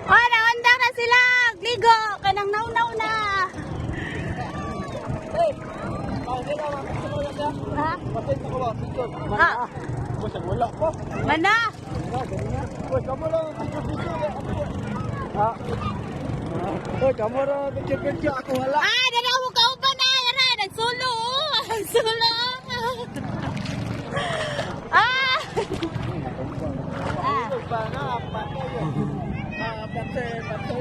Oh, naundang na sila. Ligo. Kanang nawnaw na. Ha? Ha? Wala pa. Mana? Kamu lang picture-picture. Ha? Hoy, kamu lang picture-picture, ako wala. Ah, dara mo kauban na. Dara, nagsulo. Oh. Nagsulo. Ah. Ah. Ah, patay, patay.